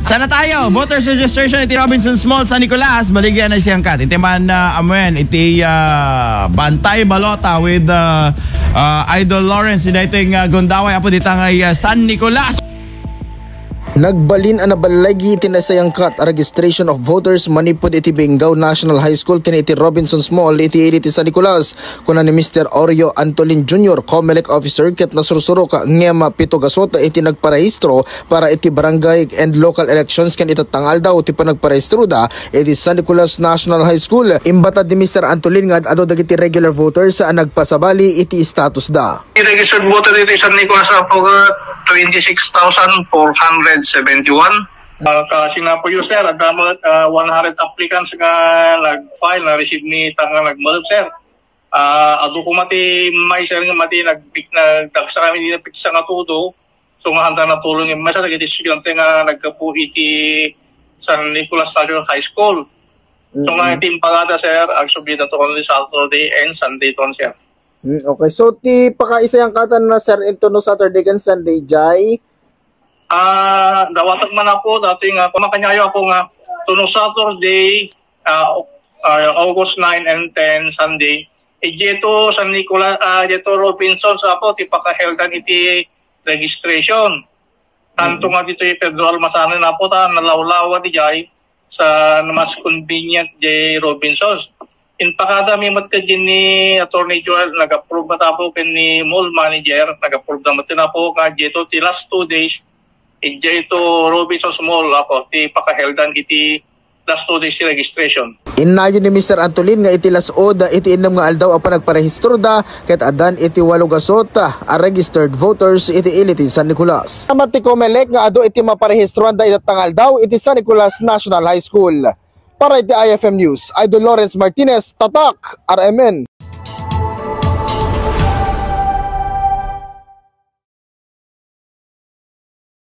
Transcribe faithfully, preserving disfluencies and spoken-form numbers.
Sana tayo, voters registration iti Robinsons Mall, San Nicolas, baligya na siyangkat. Iti man, ah, amen, iti, ah, Bantay Balota with, ah, ah, Idol Lawrence, daytoy nga gundaway, apo dita nga, ah, San Nicolas. Nagbalin a naballigi iti naisayangkat a registration of voters manipud iti Bingao National High School ken iti Robinsons Mall iti ili ti San Nicolas. Kuna ni Mister Oreo Antolin Junior, Comelec officer, ket nasursurok ngem pito gasot iti nagparehistro para iti barangay and local elections ken itatta nga aldaw ti panagparehistro da iti San Nicolas National High School. Imbatad ni Mister Antolin nga ad-adu dagiti regular voters a nagpasabali iti status da. Ti registered voter dito sa Nicolas Apoga, twenty-six thousand four hundred seventy-one. Ah, kasi na po yun, sir, at dapat, ah, one hundred applicants nga nag-file, na-receive ni tanga nag-, sir. Ah, adu ko mati, may, sir, nga mati, nag-, nagdagsa kami di na piksa nga todo. So, nga handa na tulong yung masa, nagiti estudyante nga nagkapu iti San Nicolas National High School. So, nga Mm-mm. Iti impagada, sir, agsubli na to only Saturday and Sunday ton, sir. Mm, okay. So, ti pakaisayangkatan na, sir, into no Saturday ken Sunday, jay? Ah, dawatag man ako, dati nga, kumakanyayo ako nga, tuno Saturday, ah, ah, August nine and ten, Sunday, eh, dito San Nicolas, ah, dito Robinson, sa ako, ti pakaheldan iti registration. Tanto Mm. Nga dito yung federal masanan na po, ta, nalawlawa di jay, sa mas convenient jay Robinsons. Impakada mi met ket ni Attorney Joel, nag-approve na tapo ken ni mall manager, nag-approve na met na po nga dito ti last two days, ijay to Robinsons Mall, apo, ti pakaheldan iti last two days ti registration. Innayon ni Mister Antolin nga iti las-ud iti innem nga aldaw a panagparehistro da, ket addan iti walo gasot a registered voters iti ili ti San Nicolas. Amat ti Comelec nga adu iti maparehistroan da itatta nga aldaw iti San Nicolas National High School. Para iti I F M News, Idol Lawrence Martinez, Tatak, R M N.